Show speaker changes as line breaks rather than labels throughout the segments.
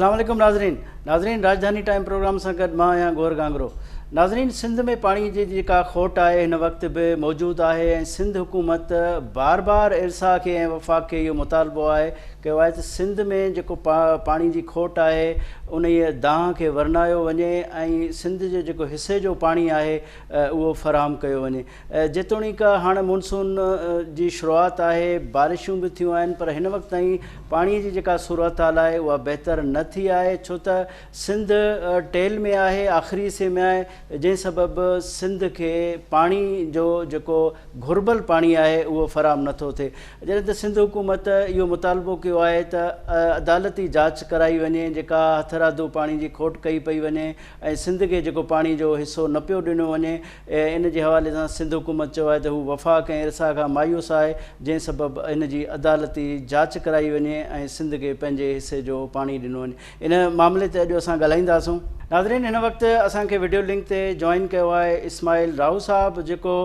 اسلام عليڪم ناظرين ناظرين راڄڌاني ٽائيم پروگرام سان گڏ مان آهيان گوهر گانگرو ناظرين سنڌ ۾ پاڻي جي جيڪا کوٽ آهي هن وقت به موجود آهي ۽ سنڌ حڪومت بار بار ارسا کي ۽ وفاق کي اهو مطالبو آهي ڪيو آهي ته سنڌ ۾ جيڪو پاڻي جي کوٽ آهي انهيء دانهن کي ورنايو وڃي ۽ سنڌ جو جيڪو حصي جو پاڻي آهي اهو فراهم ڪيو وڃي. جيتوڻيڪ هاڻ مونسون جي شروعات آهي، بارشون به ٿيون آهن پر هن وقت تائين پاڻي جي جيڪا صورتحال آهي اها بهتر نه ٿي آهي ڇو ته سنڌ ٽيل ۾ آهي، آخري حصي ۾ آهي جنهن سبب سنڌ کي پاڻي جو جيڪو گهربل پاڻي آهي اهو فراهم نه ٿو ٿئي. جڏهن ته سنڌ حڪومت اهو مطالبو ڪيو آهي ته عدالتي جاچ ڪرائي وڃي جيڪا هٿرادو پاڻي جي کوٽ ڪئي پئي وڃي ۽ سنڌ کي جيڪو پاڻي جو حصو نه پيو ڏنو وڃي ان جي حوالي سان سنڌ حڪومت چيو آهي ته هو وفاق ۽ ارسا کان مايوس آهي جنهن سبب ان جي عدالتي جاچ ڪرائي وڃي ۽ سنڌ کي پنهنجي حصي جو پاڻي ڏنو وڃي ان معاملي تي اڄ اسان ڳالهائينداسون. ناظرين هن وقت اسان کي وڊيو لنڪ تي جوائن ڪيو آهي اسماعيل راهو صاحب جيڪو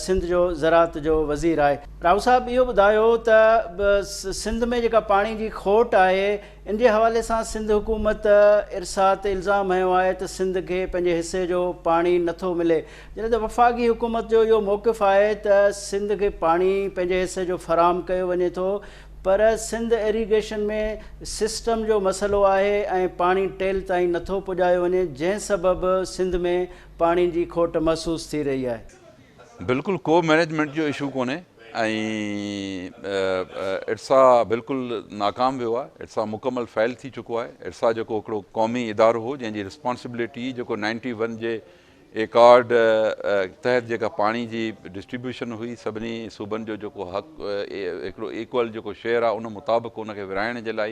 سنڌ جو زراعت جو وزير آهي. راهو صاحب اهو ٻڌايو ته سنڌ ۾ جيڪا پاڻي جي کوٽ آهي ان جي حوالي سان سنڌ حڪومت ارسا تي الزام هنيو آهي ته سنڌ کي پنهنجي حصي جو پاڻي نٿو ملي جڏهن ته وفاقي حڪومت جو اهو موقف آهي ته سنڌ کي پاڻي پنهنجي حصي جو فراهم ڪيو وڃي ٿو پر سنڌ ايريگيشن ۾ سسٽم جو مسئلو آهي ۽ پاڻي ٽيل تائين نٿو پڄايو وڃي جنهن سبب سنڌ ۾ پاڻي جي کوٽ محسوس ٿي رهي آهي.
بلڪل ڪو مئنيجمينٽ جو اشو ڪونهي ۽ ارسا بلڪل ناڪام ويو آهي ارسا مڪمل فيل ٿي چڪو آهي ارسا جيڪو هڪڙو قومي ادارو هو جنهن جي رسپانسبلٽي جيڪو نائنٽي ون جي ايڪارڊ تحت جيڪا پاڻي جي ڊسٽريبيوشن هئي سڀني صوبن جو جيڪو حق هڪڙو ايڪول جيڪو شيئر آهي ان مطابق ان کي ورهائڻ جي لاء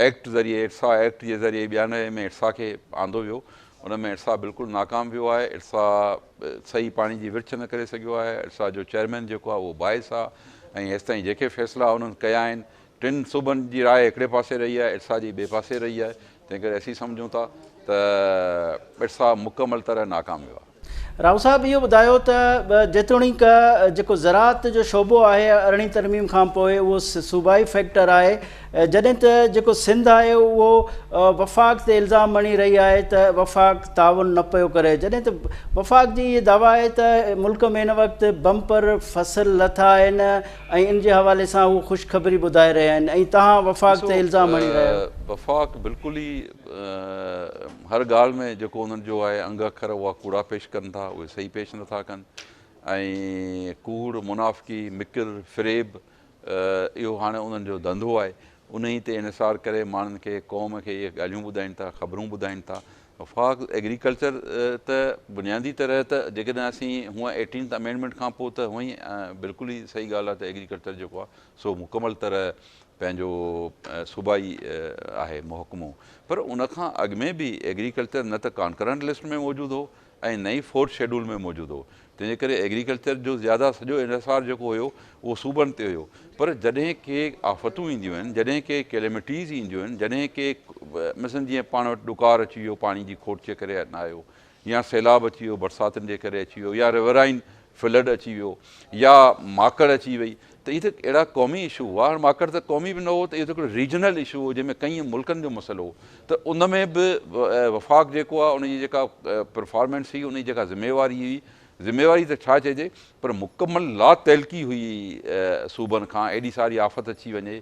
ايڪٽ ذريعي ارسا ايڪٽ جي ذريعي 92 ۾ ارسا کي آندو ويو ان ۾ ارسا بلڪل ناڪام ويو آهي ارسا صحيح پاڻي جي ورڇ نه ڪري سگهيو آهي ارسا جو چيئرمين جيڪو آهي اهو باعث آهي ۽ هيستائين جيڪي فيصلا انهن ڪيا آهن ٽن صوبن جي راء هڪڙي پاسي رهي آهي ارسا جي ٻئي پاسي رهي آهي تنهن ڪري اسين سمجهون ٿا ته ارسا مڪمل طرح ناڪام ويو آهي.
رائو صاحب اهو ٻڌايو ته جيتوڻيڪ جيڪو زراعت جو شعبو آهي ارڙهين ترميم کان پوء اهو صوبائي فيڪٽر آهي جڏهن ته جيڪو سنڌ آهي اهو وفاق تي الزام هڻي رهي آهي ته وفاق تعاون نه پيو ڪري جڏهن ته وفاق جي اهي دعويٰ آهي ته ملڪ ۾ هن وقت بمپر فصل لٿا آهن ۽ ان جي حوالي سان هو خوشخبري ٻڌائي رهيا آهن ۽ توهان وفاق تي الزام هڻي رهيا آهيو.
وفاق بلڪل ئي هر ڳالهه ۾ جيڪو انهن جو آهي انگ اکر اها ڪوڙا پيش ڪن ٿا اهي صحيح پيش نٿا ڪن ۽ ڪوڙ منافقي مڪر فريب اهو هاڻي انهن جو ڌنڌو آهي انهي تي انحصار ڪري ماڻهن کي قوم کي اهي ڳالهيون ٻڌائين ٿا خبرون ٻڌائين ٿا وفاق ايگريڪلچر ته بنيادي طرح ته جيڪڏهن اسين هونء ايٽينٿ امينڊمينٽ کان پوء ته هونء ئي بلڪل ئي صحيح ڳالهه آهي ته ايگريڪلچر جيڪو آهي سو مڪمل طرح پنهنجو صوبائي آهي محڪمو پر ان کان اڳ ۾ به ايگريڪلچر نه ته ڪانڪرنٽ لسٽ ۾ موجود هو ۽ نه ئي فورٿ شيڊول ۾ موجود هو تنهن جي ڪري ايگريڪلچر جو زياده سڄو انحصار جيڪو هيو اهو صوبن تي هيو پر جڏهن ڪي آفتون اينديون آهن جڏهن ڪي ڪيليمٽيز اينديون آهن جڏهن ڪي مثلاً جيئن پاڻ وٽ ڏڪار اچي ويو پاڻي جي کوٽ جي ڪري نه آيو يا سيلاب اچي ويو برساتن جي ڪري اچي ويو يا ريورائن فلڊ اچي ويو يا ماڪڙ اچي وئي ته اهي ته اهڙا قومي اشو هئا هاڻ ماڪڙ ته قومي به نه هو ته اهو ته هڪڙو ريجنل اشو هو جنهن ۾ ڪئين ملڪن جو مسئلو هو ته ان ۾ به وفاق جيڪو آهي ان جي جيڪا پرفارمنس هئي ان جي جيڪا ذميواري هئي ذميواري ته ڇا چئجي پر مڪمل لاتعلقي هئي صوبن کان ايڏي ساري آفت اچي وڃي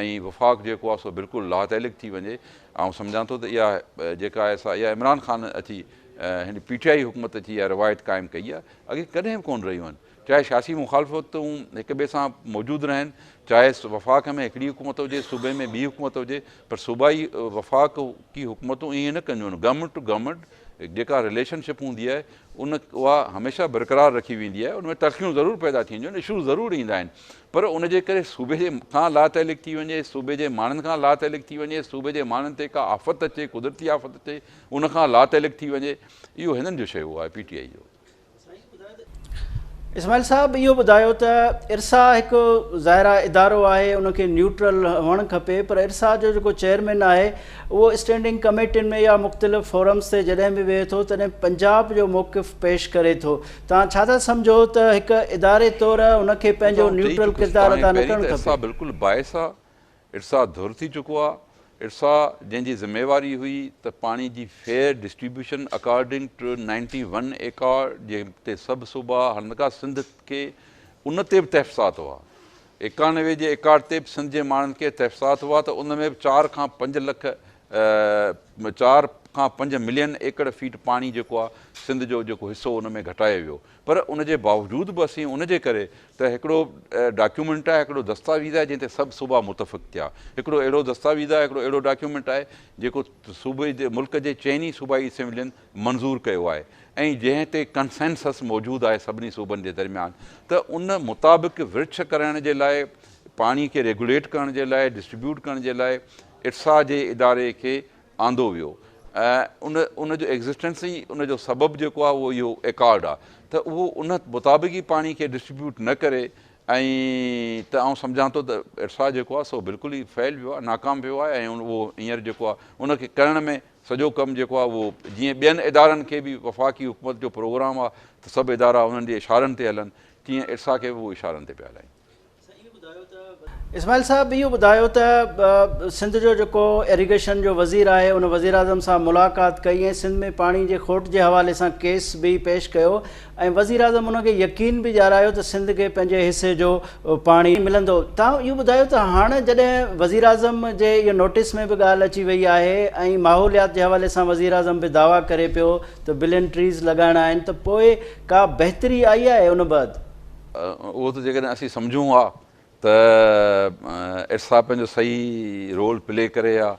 ۽ وفاق جيڪو آهي سو بلڪل لاتعلق ٿي وڃي آئون سمجهان ٿو ته اها جيڪا آهي سا اها عمران خان اچي هن پي ٽي آء حڪومت اچي اها روايت قائم ڪئي آهي اڳي ڪڏهن به ڪونه رهيون آهن چاهي سياسي مخالفتون هڪ ٻئي سان موجود رهن چاهي وفاق ۾ هڪڙي حڪومت هجي صوبي ۾ ٻي حڪومت هجي پر صوبائي وفاق ڪي حڪومتون ائين نه ڪنديون آهن گورنمينٽ ٽو گورنمينٽ جيڪا رليشن شپ هوندي آهي ان اها هميشه برقرار رکي ويندي آهي ان ۾ تلخيون ضرور پيدا ٿينديون آهن اشوز ضرور ايندا آهن پر ان جي ڪري صوبي جي کان لاتعلق ٿي وڃي صوبي جي ماڻهن کان لاتعلق ٿي وڃي صوبي جي ماڻهن تي ڪا آفت اچي قدرتي آفت اچي ان کان لاتعلق ٿي وڃي اهو هنن جو شيوو آهي پي ٽي آء جو.
اسماعيل صاحب اهو ٻڌايو ته ارسا هڪ ظاهر آهي ادارو آهي ان کي نيوٽرل هئڻ کپي پر ارسا جو جيڪو چيئرمين آهي اهو اسٽينڊنگ ڪميٽين ۾ يا مختلف فورمز تي جڏهن به ويهي ٿو تڏهن پنجاب جو موقف پيش ڪري ٿو توهان ڇا ٿا سمجهو ته هڪ اداري طور ان کي پنهنجو
آئون چئي
نيوٽرل
چڪس
ڪردار
ته
ادا نه
پهرين
ڪرڻ
ته ارسا
کپي.
بلڪل باعث آ ارسا ڌر ٿي چڪو آ. ارسا جنهن جي ذميواري هئي ته پاڻي جي fair distribution according to 91 accord جنهن تي سڀ صوبا هلندا سنڌ کي ان تي به تحفظات هئا 91 جي ايڪارڊ تي به سنڌ جي ماڻهن کي تحفظات هئا ته ان ۾ به چار کان پنج لک چار کان پنج ملين ايڪڙ فيٽ پاڻي جيڪو آهي سنڌ جو جيڪو حصو ان ۾ گهٽايو ويو پر ان جي باوجود به اسين ان جي ڪري ته هڪڙو ڊاڪيومينٽ آهي هڪڙو دستاويز آهي جنهن تي سڀ صوبا متفق ٿيا هڪڙو اهڙو دستاويز آهي هڪڙو اهڙو ڊاڪيومينٽ آهي جيڪو صوبي جي ملڪ جي چئني صوبائي اسيمبلين منظور ڪيو آهي ۽ جنهن تي ڪنسينسس موجود آهي سڀني صوبن جي درميان ته ان مطابق ورڇ ڪرڻ جي لاء پاڻي کي ريگوليٽ ڪرڻ جي لاء ڊسٽريبيوٽ ڪرڻ جي لاء ارسا جي اداري کي آندو ويو ۽ ان ان جو ايگزسٽنس ئي ان جو سبب جيڪو آهي اهو اهو ايڪارڊ آهي ته اهو ان مطابق ئي پاڻي کي ڊسٽريبيوٽ نه ڪري ۽ ته آئون سمجهان ٿو ته ارسا جيڪو آهي سو بلڪل ئي فيل ويو آهي ناڪام ويو آهي ۽ اهو هينئر جيڪو آهي ان کي ڪرڻ ۾ سڄو ڪم جيڪو آهي اهو جيئن ٻين ادارن کي به وفاقي حڪومت جو پروگرام آهي ته سڀ ادارا انهن جي اشارن تي هلن تيئن ارسا کي به اهو اشارن تي پيا هلائين.
اسماعيل صاحب اهو ٻڌايو ته سنڌ جو جيڪو ايريگيشن جو وزير آهي ان وزيراعظم سان ملاقات ڪئي ۽ سنڌ ۾ پاڻي جي کوٽ جي حوالي سان ڪيس به پيش ڪيو ۽ وزيراعظم ان کي يقين به ڏيارايو ته سنڌ کي پنهنجي حصي جو پاڻي ملندو. توهان اهو ٻڌايو ته هاڻ جڏهن وزيراعظم جي اهو نوٽيس ۾ به ڳالهه اچي وئي آهي ۽ ماحوليات جي حوالي سان وزيراعظم به دعويٰ ڪري پيو ته بلين ٽريز لڳائڻا آهن ته پوء ڪا بهتري آئي آهي ان بعد؟
اهو ته جيڪڏهن اسين سمجهون ها ته ارسا پنهنجو صحيح رول پلي ڪري ها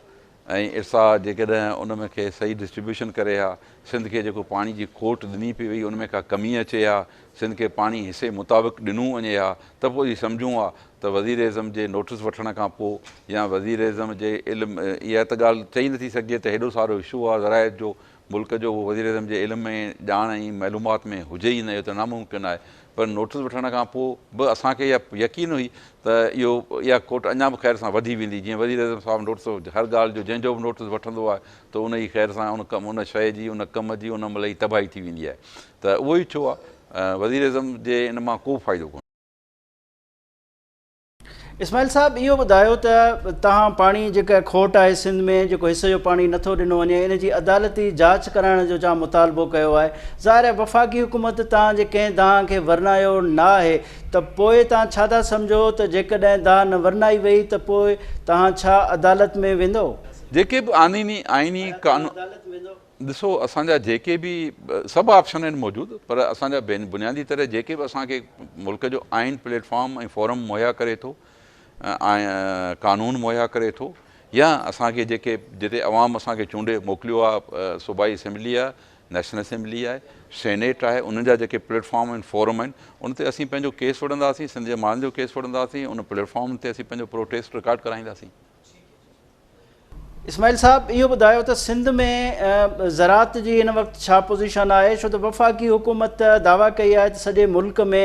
۽ ارسا جيڪڏهن ان ۾ کي صحيح ڊسٽريبيوشن ڪري ها، سنڌ کي جيڪو پاڻي جي کوٽ ڏني پئي وئي ان ۾ ڪا ڪمي اچي ها، سنڌ کي پاڻي حصي مطابق ڏنو وڃي ها ته پوء اسين سمجهون ها ته وزيراعظم جي نوٽس وٺڻ کان پوء يا وزيراعظم جي علم اها ته ڳالهه چئي نٿي سگهجي ته هيڏو سارو اشو آهي زراعت جو ملڪ جو اهو وزيراعظم جي علم ۾ ڄاڻ ۽ معلومات ۾ هجي ئي نه اهو ته ناممڪن آهي پر نوٽس وٺڻ کان پوء به اسان کي اها يقين هئي ته اهو اها کوٽ اڃا به خير سان وڌي ويندي جيئن وزيراعظم صاحب نوٽس هر ڳالهه جو جنهن جو به نوٽس وٺندو آهي ته ان جي خير سان ان ڪم ان شيء جي ان ڪم جي ان مهل ئي تباهي ٿي ويندي آهي ته اهو ئي ٿيو آهي وزيراعظم جي ان مان ڪو فائدو ڪونهي.
اسماعيل صاحب اهو ٻڌايو ته توهان پاڻي جيڪا کوٽ آهي سنڌ ۾ جيڪو حصي جو پاڻي نٿو ڏنو وڃي ان جي عدالتي جاچ ڪرائڻ جو جا مطالبو ڪيو آهي ظاهر آهي وفاقي حڪومت توهان جي ڪنهن دانهن کي ورنايو نه آهي ته پوء توهان ڇا ٿا سمجهو ته جيڪڏهن دانهن نه ورنائي وئي ته پوء توهان ڇا عدالت ۾ ويندو؟
جيڪي به آئيني آئيني قانون ڏسو اسان جا جيڪي به سڀ آپشن آهن موجود پر اسان جا بنيادي طرح جيڪي به اسان کي ملڪ جو آئين پليٽ فارم ۽ فورم مهيا ڪري ٿو قانون مهيا ڪري ٿو يا اسان کي جيڪي جتي عوام اسان کي چونڊي موڪليو آهي صوبائي اسيمبلي آهي نيشنل اسيمبلي آهي سينيٽ آهي انهن جا جيڪي پليٽ فارم آهن فورم آهن ان تي اسين پنهنجو ڪيس وڙهنداسين سنڌ جي ماڻهن جو ڪيس وڙهنداسين ان پليٽ فارم تي اسين پنهنجو پروٽيسٽ رڪارڊ ڪرائينداسين.
اسماعيل صاحب اهو ٻڌايو ته سنڌ ۾ زراعت جي هن وقت ڇا پوزيشن آهي ڇو ته وفاقي حڪومت دعويٰ ڪئي آهي ته سڄي ملڪ ۾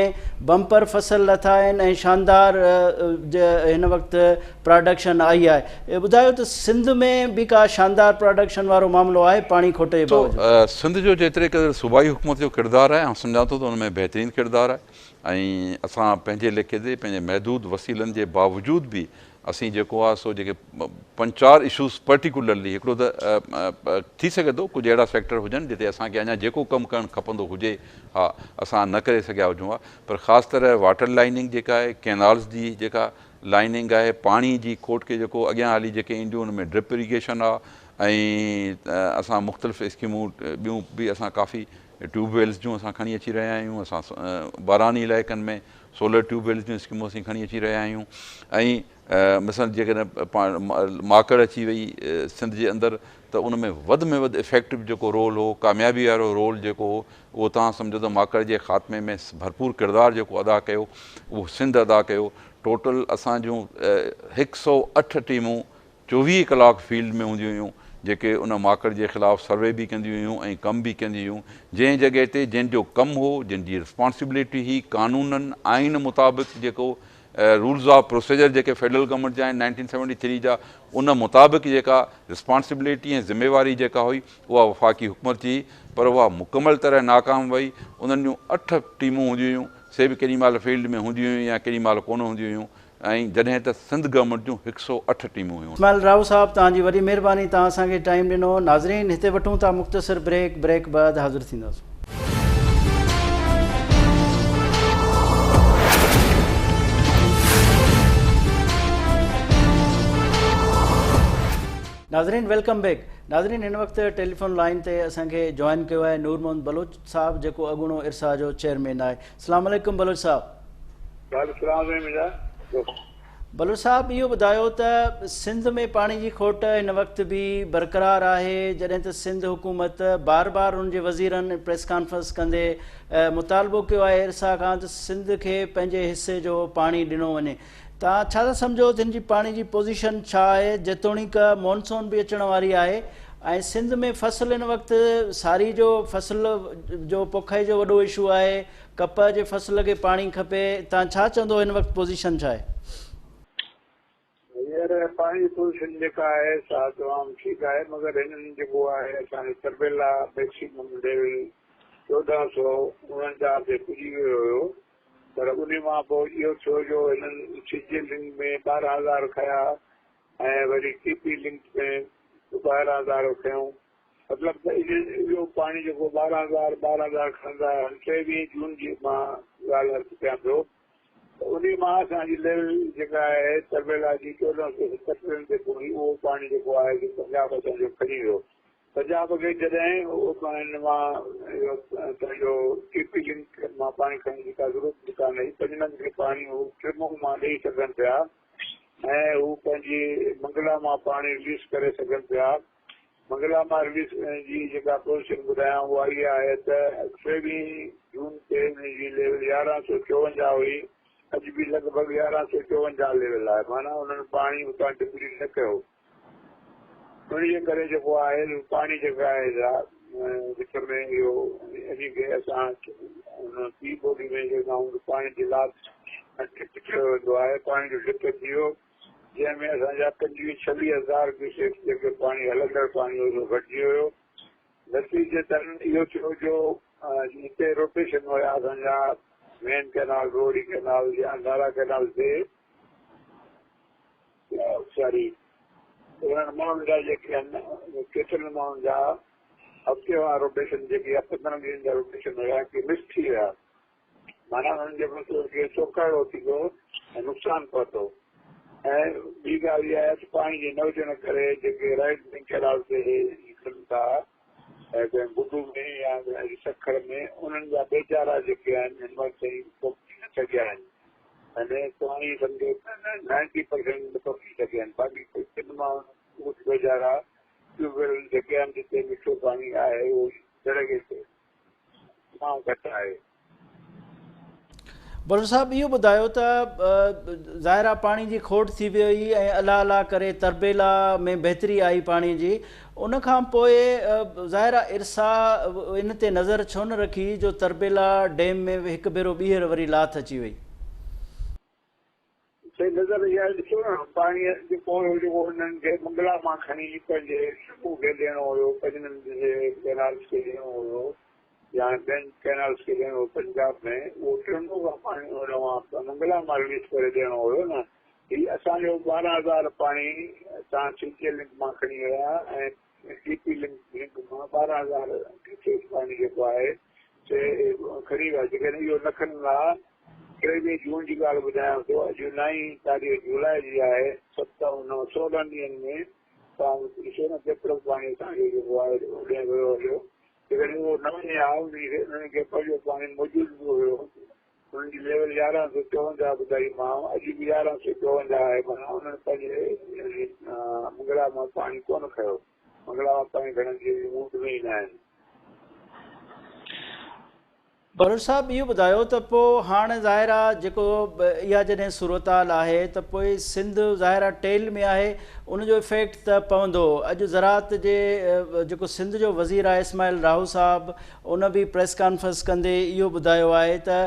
بمپر فصل لٿا آهن ۽ شاندار هن وقت پراڊڪشن آئي آهي ٻڌايو ته سنڌ ۾ به ڪا شاندار پراڊڪشن وارو معاملو آهي پاڻي کوٽ جي باوجود؟
سنڌ جو جيتري قدر صوبائي حڪومت جو ڪردار آهي آئون سمجهان ٿو ته ان ۾ بهترين ڪردار آهي ۽ اسان پنهنجي ليکي تي پنهنجي محدود وسيلن جي باوجود به اسين جيڪو آهي سو جيڪي پنج چار اشوز پرٽيڪولرلي هڪڙو ته ٿي سگهي ٿو ڪجهه اهڙا سيڪٽر هجن جتي اسان کي اڃا جيڪو ڪم ڪرڻ کپندو هجي ها اسان نه ڪري سگهيا هجون ها پر خاص طرح واٽر لائننگ جيڪا آهي ڪينالز جي جيڪا لائننگ آهي پاڻي جي کوٽ کي جيڪو اڳيان هلي جيڪي اينديون ان ۾ ڊرپ اريگيشن آهي ۽ اسان مختلف اسڪيمون ٻيون به اسان ڪافي ٽيوب ويلز جون اسان کڻي اچي رهيا آهيون اسان باراني علائقن ۾ سولر ٽيوب ويلز جون اسڪيمون اسين کڻي اچي رهيا آهيون ۽ مثلا جيڪڏهن ماڪڙ اچي وئي سنڌ جي اندر ته ان ۾ وڌ ۾ وڌ افيڪٽو جيڪو رول هو ڪاميابي وارو رول جيڪو هو اهو توهان سمجهو ته ماڪڙ جي خاتمي ۾ ڀرپور ڪردار جيڪو ادا ڪيو اهو سنڌ ادا ڪيو ٽوٽل اسان جون هڪ سو اٺ ٽيمون 24 ڪلاڪ فيلڊ ۾ هونديون هيون جيڪي ان ماڪڙ جي خلاف سروي به ڪنديون هيون ۽ ڪم به ڪنديون هيون جنهن جڳهه تي جن جو ڪم هو جن جي رسپانسبلٽي هئي قانونن آئين مطابق جيڪو رولز آف پروسيجر جيڪي فيڊرل گورنمينٽ جا آهن نائنٽين سيونٽي ٿري جا ان مطابق جيڪا رسپانسبلٽي ۽ ذميواري جيڪا هئي اها وفاقي حڪومت جي هئي پر اها مڪمل طرح ناڪام وئي انهن جون اٺ ٽيمون هونديون هيون سي به ڪيڏي مهل فيلڊ ۾ هونديون هيون يا ڪيڏي مهل ڪونه هونديون هيون. ۽ جڏهن ته سنڌ گورنمينٽ جون هڪ سئو اٺ ٽيمون هيون.
اسماعيل راهو صاحب توهان جي وڏي مهرباني توهان اسان کي ٽائيم ڏنو ناظرين هتي وٺون ٿا مختصر بريڪ بريڪ بعد حاضر ٿينداسون. ناظرين welcome back ناظرين هن وقت ٽيليفون لائين تي اسان کي جوائن ڪيو آهي نور محمد بلوچ صاحب جيڪو اڳوڻو ارسا جو چيئرمين آهي السلام عليڪم بلوچ صاحب.
وعليڪم السلام سائين منهنجا دوست.
بلوچ صاحب اهو ٻڌايو ته سنڌ ۾ پاڻي جي کوٽ هن وقت به برقرار آهي جڏهن ته سنڌ حڪومت بار بار ان جي وزيرن پريس ڪانفرنس ڪندي مطالبو ڪيو آهي ارسا کان ته سنڌ کي پنهنجي حصي جو پاڻي ڏنو وڃي توهان ڇا ٿا سمجهو ته هن جي پاڻي جي پوزيشن ڇا آهي جيتوڻيڪ مونسون به اچڻ واري آهي ۽ سنڌ ۾ فصل هن وقت ساري جو فصل جو پوکائي جو وڏو اشو آهي ڪپهه جي فصل کي پاڻي کپي توهان ڇا چوندو هن وقت پوزيشن ڇا آهي؟
هينئر پاڻي جي پوزيشن جيڪا آهي سا تمام ٺيڪ آهي مگر هنن جيڪو آهي اسان جي تربيلا ميڪسيمم ليول 1449 تي پڄي ويو هيو پر انهي مان پوء اهو ٿيو جو هنن سي جي لنڪ ۾ 12000 کنيا ۽ وري ڪي پي لنڪ ۾ 12000 کنيو مطلب ته اهو پاڻي جيڪو 12000 12000 کڻندا آهن ٽيويهين جون جي مان ڳالهه عرض ڪيان پيو ته انهي مان اسان جي ليول جيڪا آهي تربيلا جي 1470 تي پهتي اهو پاڻي جيڪو آهي سو پنجاب اسان جو کڻي ويو پنجاب کي جڏهن ان مان اهو پنهنجو ڪي پي لنڪ مان پاڻي کڻڻ جي ڪا ضرورت به ڪانه هئي پنجند کي پاڻي هو ٽرمو مان ڏئي سگهن پيا ۽ هو پنهنجي منگلا مان پاڻي رليز ڪري سگهن پيا. منگلا مان رليز جي جيڪا پوزيشن ٻڌايان اها اها آهي ته ٽيويهين جون تي ان جي ليول 1154 هئي، اڄ به لڳ ڀڳ 1154 ليول آهي معنيٰ انهن پاڻي اتان ڊپليٽ نه ڪيو. ان جي ڪري جيڪو آهي سو پاڻي جيڪا آهي سا وچ ۾ اهو انهي کي اسان ان ٻي ٻولي ۾ چوندا آهيون ته پاڻي جي لاٿ ۽ ڊپ چيو ويندو آهي پاڻي جو ڊپ اچي ويو جنهن ۾ اسان جا پنجويهه ڇويهه هزار ڪيوسيڪ جيڪي پاڻي هلندڙ پاڻي هو سو گهٽجي ويو نتيجتن اهو ٿيو جو هتي روٽيشن هيا اسان جا مين ڪئنال روهڙي ڪئنال يا نارا ڪئنال تي ساري انهن ماڻهن جا جيڪي آهن ڪيترن ماڻهن جا هفتي وارا روٽيشن جيڪي يا 15 ڏينهن جا روٽيشن هيا ڪي مس ٿي ويا معنيٰ انهن جي فصل کي سوڪهڙو ٿي ويو ۽ نقصان پهتو ۽ ٻي ڳالهه اها آهي ته پاڻي جي نه هجڻ ڪري جيڪي رائيٽ بينڪ ڪئنال تي نڪرن ٿا ڪنهن گڊو ۾ يا سکر ۾ انهن جا ٻيجارا جيڪي آهن هن وقت تائين پوکجي نه سگهيا آهن يعني پاڻي سمجهو ته نائنٽي پرسينٽ نه پکي سگهيا آهن باقي ڪجهه ڪن ماڻهن ڪجهه ويچارا ٽيوب ويل جيڪي آهن جتي مٺو پاڻي آهي اهو جڙ کي تمام گهٽ آهي.
بلوچ صاحب اهو ٻڌايو ته ظاهر آهي پاڻي جي کوٽ ٿي وئي ۽ الله الله ڪري تربيلا ۾ بهتري آئي پاڻي جي ان کان پوء ظاهر آهي ارسا ان تي نظر ڇو نه رکي جو تربيلا ڊيم ۾ هڪ ڀيرو ٻيهر وري لاٿ اچي وئي.
سائين نظر اها ڏسو نه پاڻي جيڪو هيو جيڪو هنن کي منگلا مان کڻي پنهنجي شبو کي ڏيڻو هيو پنجند جي ڪئنالز کي ڏيڻو هيو يا ٻين ڪئنالز کي ڏيڻو هيو پنجاب ۾ اهو ٽنڊو کان پاڻي ان مان منگلا مان رليز ڪري ڏيڻو هيو نه هي اسان جو 12000 پاڻي تان سي ٽي لنڪ مان کڻي ويا ۽ ڊي پي لنڪ لنڪ مان 12000 ڪيوسڪ پاڻي جيڪو آهي سي کڻي ويا جيڪڏهن اهو نه کڻندا ها ٽيويهه جون جي ڳالهه ٻڌايان ٿو اڄ نائين تاريخ جولاء جي آهي ست نو 16 ڏينهن ۾ توهان ڏسو نه ڪيترو پاڻي اسان جو جيڪو آهي اوڏانهن ويو هليو جيڪڏهن اهو نه وڃي ها انهن کي پنهنجو پاڻي موجود به هيو انهن جي ليول 1154 ٻڌائي مان اڄ به 1154 آهي معنيٰ انهن پنهنجي منگلا مان پاڻي ڪونه کنيو منگلا مان پاڻي کڻڻ جي موڊ ۾ ئي نه آهن.
بلوچ صاحب اهو ٻڌايو ته پوء هاڻ ظاهر آ جيڪو اها جڏهن صورتحال آهي ته پوء سنڌ ظاهر آ ٽيل ۾ آهي ان جو افيڪٽ ته پوندو اڄ زراعت جي جيڪو سنڌ جو وزير آهي اسماعيل راهو صاحب ان به پريس ڪانفرنس ڪندي اهو ٻڌايو آهي ته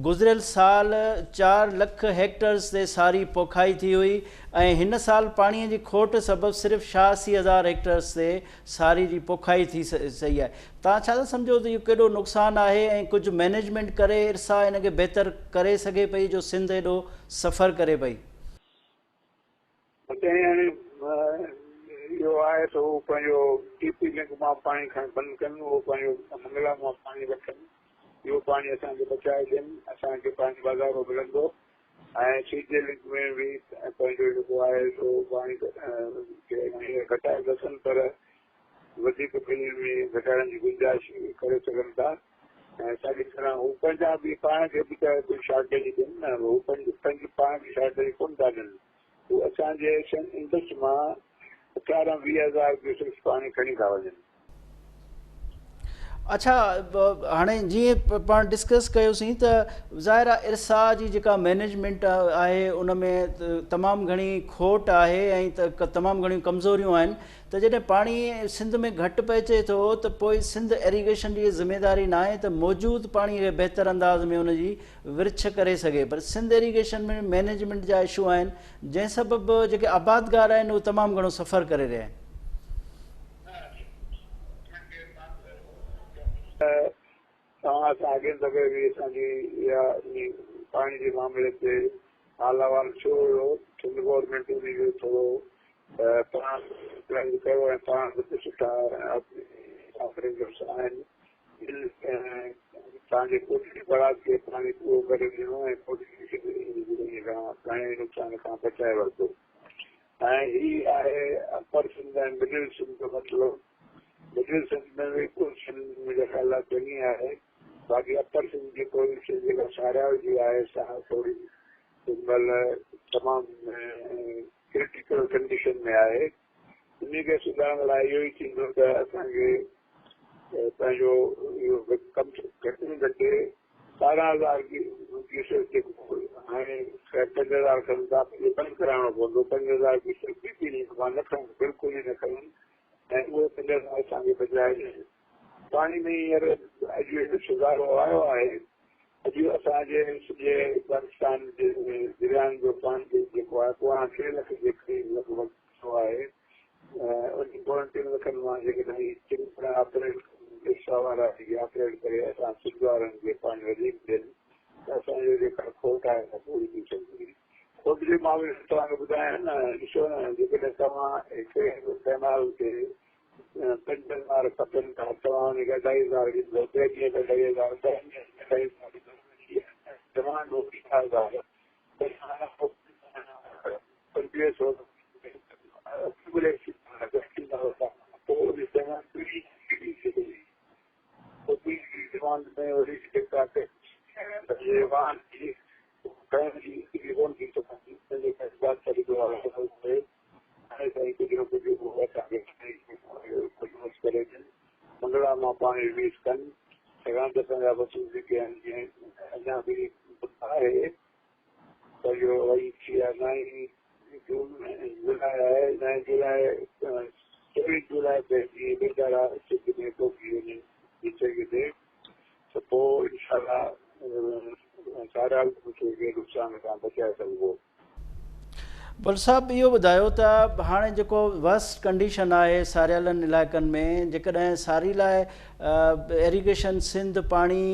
گذريل سال چار لک هيڪٽرز تي ساري پوکائي ٿي هئي ۽ هن سال پاڻي جي کوٽ سبب صرف 86 هزار هيڪٽرز تي ساري جي پوکائي ٿي سهي آهي. توهان ڇا ٿا سمجهو ته اهو ڪيڏو نقصان آهي ۽ ڪجهه مئنيجمينٽ ڪري ارسا ان کي بهتر ڪري سگهي پئي جو سنڌ ايڏو سفر ڪري پئي؟
جيڪڏهن هاڻي اهو آهي ته هو پنهنجو ٽي پي لنڪ مان پاڻي کڻڻ بند ڪن، اهو پنهنجو منگلا مان پاڻي وٺن، اهو پاڻي اسان کي بچائي ڏين، اسان کي پاڻي واڌارو ملندو ۽ سي جي لنڪ ۾ به پنهنجو جيڪو آهي سو پاڻي کي هينئر گهٽائي ٿا سگهن پر وڌيڪ ٻنين ۾ گهٽائڻ جي گنجائش ڪري سگهن ٿا ۽ ساڳي طرح هو پنهنجا به پاڻ کي به ته ڪجهه شارٽيج ڏين نه، هو پنهنجي پاڻ کي شارٽيج ڪونه ٿا ڏين. هو اسان جي انڊس مان 18 20 هزار ڪيوسڪس پاڻي کڻي ٿا وڃن.
اڇا هاڻي جيئن پاڻ ڊسڪس ڪيوسين ته ظاهر آهي ارسا جي جيڪا مينيجمينٽ آهي ان ۾ تمام گهڻي کوٽ آهي ۽ تمام گهڻيون ڪمزوريون آهن ته جڏهن پاڻي سنڌ ۾ گهٽ پهچي ٿو ته پوء سنڌ ايريگيشن جي ذميواري ناهي ته موجود پاڻي کي بهتر انداز ۾ ان جي ورڇ ڪري سگهي پر سنڌ ايريگيشن ۾ مئنيجمينٽ جا اشو آهن جنهن سبب جيڪي آبادگار آهن اهي تمام گهڻو سفر ڪري رهيا آهن.
توهان سان اڳئين دفعي به اسان جي اها پاڻي جي معاملي تي حال احوال ٿيو هيو سنڌ گورنمينٽ انهي جو ٿورو پاڻ پلان ڪيو ۽ پاڻ به سٺا آپريٽرس آهن جن توهان جي ڪوٽڙي بئراج کي پاڻي پورو ڪري ڏنو ۽ ڪوٽڙي کي به انهيء کان گهڻي نقصان کان بچائي ورتو ۽ هي آهي اپر سنڌ ۽ مڊل سنڌ جو مسئلو. مڊل سنڌ ۾ به پوزيشن منهنجي خيال لاء چڱي آهي باقي اپر سنڌ جي پوزيشن جيڪا ساريال جي آهي سا ٿوري هن مهل تمام ڪرٽيڪل ڪنڊيشن ۾ آهي. انهي کي سڌارڻ لاء اهو ئي ٿيندو ته اسان کي پنهنجو اهو ڪم گهٽ ۾ گهٽ 12 هزار ڪيوسڪ جيڪو هاڻي 5000 کڻن ٿا اهو بند ڪرائڻو پوندو. 5000 ڪيوسڪ بي پي لنڪ مان نه کڻن، بلڪل ئي نه کڻن ۽ اهي 5000 اسان کي بچائي ڏين. پاڻي ۾ هينئر اڄ هڪ سڌارو آيو آهي. اڄ اسان جي سڄي پاڪستان جي دريائن جو پاڻي جيڪو آهي پوڻا ٽي لک جي قريب لڳ ڀڳ ٿيو آهي. انهن پوڻن ٽن لکن مان جيڪڏهن هي چڱي طرح آپريٽ ارسا وارا جيڪي آپريٽ ڪري اسان سنڌ وارن کي پاڻي وڌيڪ ڏين ته اسان جو جيڪا کوٽ آهي سا پوري ٿي سگهندي. کوٽ جي معاملي ۾ توهان کي ٻڌايان نه ڏسو نه جيڪڏهن توهان هڪ ڪئنال تي 5000 کپن ٿا توهان ان کي اڍائي هزار ڏيندو ٻئي ڏينهن تي اڍائي هزار ڏهن ڏينهن تي اڍائي هزار ڏيندو ڊمانڊ هوندي 10,000 منگلا مان پاڻي رليز ڪن ڇاڪاڻ ته اسان جا وصول جيڪي آهن جيئن اڃا به آهي پنهنجو وري ٿي آهي نائين جون جولاء آهي نائين جولاء 24 جولاء تي جيئن ٻه ڌارا سنڌ ۾ پهچي وڃن جتي ڪٿي ته پوء انشاء الله سارا کي نقصان کان بچائي سگهبو.
بل صاحب اهو ٻڌايو ته هاڻي جيڪو ورسٽ ڪنڊيشن آهي ساريالن علائقن ۾ جيڪڏهن ساري لاء ايريگيشن سنڌ پاڻي